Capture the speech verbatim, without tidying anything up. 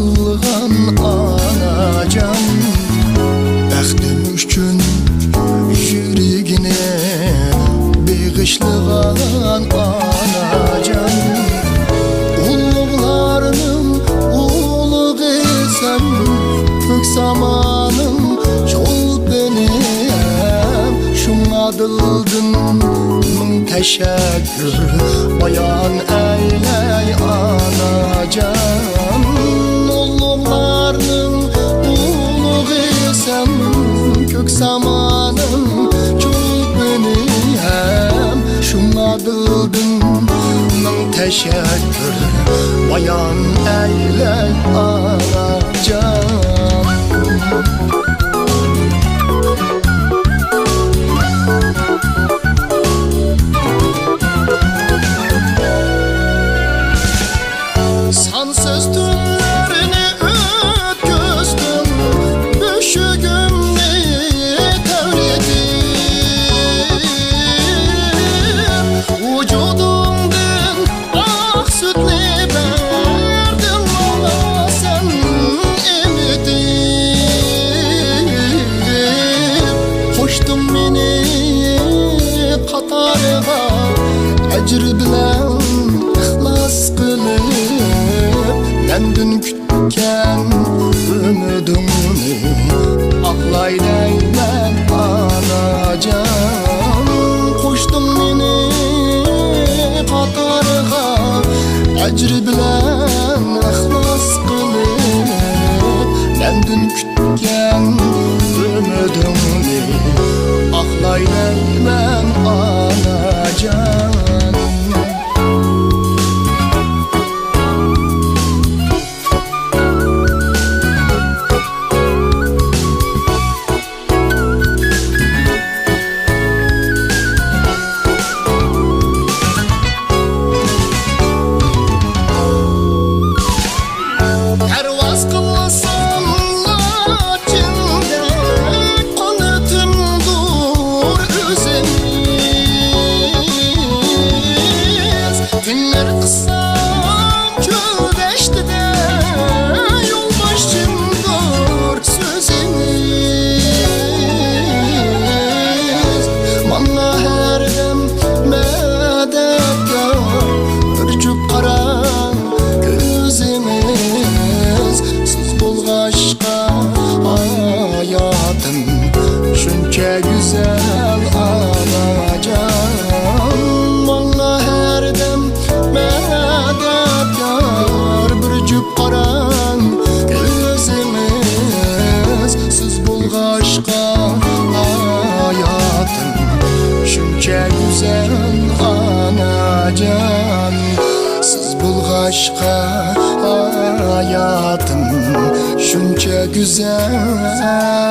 قىلغان ئاناجان، بەختىم ئۈچۈن يۈرىكىنى بېغىشلىغان ئاناجان، ئۇلۇغلارنىڭ ئۇلۇغى سەن، كۆك سامانىڭ چولپىنى ھەم، شۇڭا دىلدىن مىڭ تەشەككۈر بايان ئەيلەي ئاناجان. ئۇلۇغلارنىڭ ئۇلۇغى سەن، كۆك سامانىڭ چولپىنى ھەم، شۇڭا دىلدىن مىڭ تەشەككۈر بايان ئەيلەي ئاناجان. سانسىز تۈنلەرنى ئۆتكۈزدۈم، بۆشۈكۈمنى تەۋرىتىپ، ۋۇجۇدۇڭدىن ئاق سۈتنى بەردىڭ ماڭا سەن ئېمىتىپ. قوشتۇڭ مېنى قاتارىغا، ئەجرى بىلەن ئىخلاس قىلىپ، مەندىن كۈتكەن ئۈمىدىڭنى ئاقلاي دەيمەن ئاناجان. قوشتۇڭ مېنى قاتارىغا، ئەجرى بىلەن ئىخلاس قىلىپ، مەندىن كۈتكەن ئۈمىدىڭنى ئاقلاي دەيمەن ئاناجان. پەرۋاز قىلسام لاچىندەك قانىتىمدۇر ئۆزىڭىز. تىڭىر قىسسام چۆل دەشتىدە يولباشچىمدۇر سۆزىڭىز. ماڭا ھەردەم مەدەتكار بىر جۈپ قارا كۆزىڭىز. سىز بولغاچقا ھاياتىم شۇنچە گۈزەل ئاناجان. ماڭا ھەردەم مەدەتكار بىر جۈپ قارا كۆزىڭىز. سىز بولغاچقا ھاياتىم شۇنچە گۈزەل ئاناجان. سىز بولغاچقا ھاياتىم شۇنچە گۈزەل.